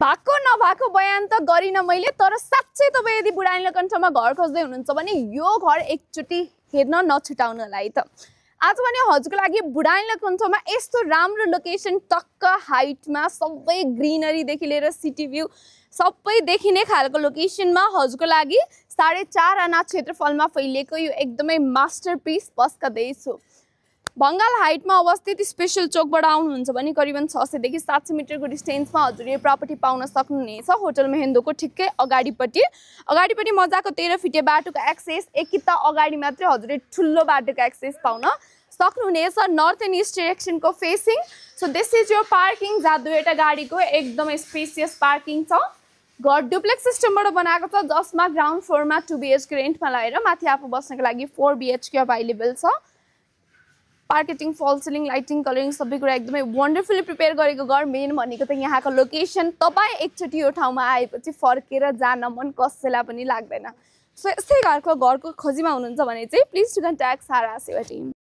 भएको नभएको बयान त गरिन मैले, तर साच्चै तपाईँ यदि बुढा नीलकण्ठमा घर खोज्दै हुनुहुन्छ भने यो घर एकचोटि हेर्न नछुटाउनलाई त। आज भने हजुरको लागि बुढा नीलकण्ठमा यस्तो राम्रो लोकेसन, टक्क हाइटमा, सबै ग्रिनरीदेखि लिएर सिटी भ्यू सबै देखिने खालको लोकेसनमा हजुरको लागि 4.5 आना क्षेत्रफलमा फैलिएको यो एकदमै मास्टरपिस पस्कदैछु। बंगाल हाइटमा अवस्थित स्पेशल चोकबाट आउनुहुन्छ भने करिबन 600 देखि 700 मिटरको डिस्टेन्समा हजुर यो प्रपर्टी पाउन सक्नुहुनेछ। होटल महेन्द्रको ठिक्कै अगाडिपट्टि मजाको 13 फिटे बाटोको एक्सेस, एकिता अगाडि मात्रै हजुरले ठुलो बाटोको एक्सेस पाउन सक्नुहुनेछ। नर्थ एन्ड ईस्ट डाइरेक्सनको facing. So this is your parking, जहाँ दुईवटा गाडीको एकदमै स्पेसियस पार्किङ छ। घर डुप्लेक्स सिस्टमबाट बनाएको छ, जसमा ग्राउन्ड फ्लोरमा 2 BHK रेन्टमा लगाएर माथि आफू बस्नको लागि 4 BHK अभाइलेबल छ। पार्केटिङ, फल सिलिङ, लाइटिङ, कलरिङ सबै कुरा एकदमै वन्डरफुली प्रिपेयर गरेको घर। मेन भनेको त यहाँको लोकेसन। तपाईँ एकचोटि यो ठाउँमा आएपछि फर्केर जान मन कसैलाई पनि लाग्दैन। सो यस्तै घरको खोजीमा हुनुहुन्छ भने चाहिँ प्लिज टु कन्ट्याक्ट सारा सेवा टिम।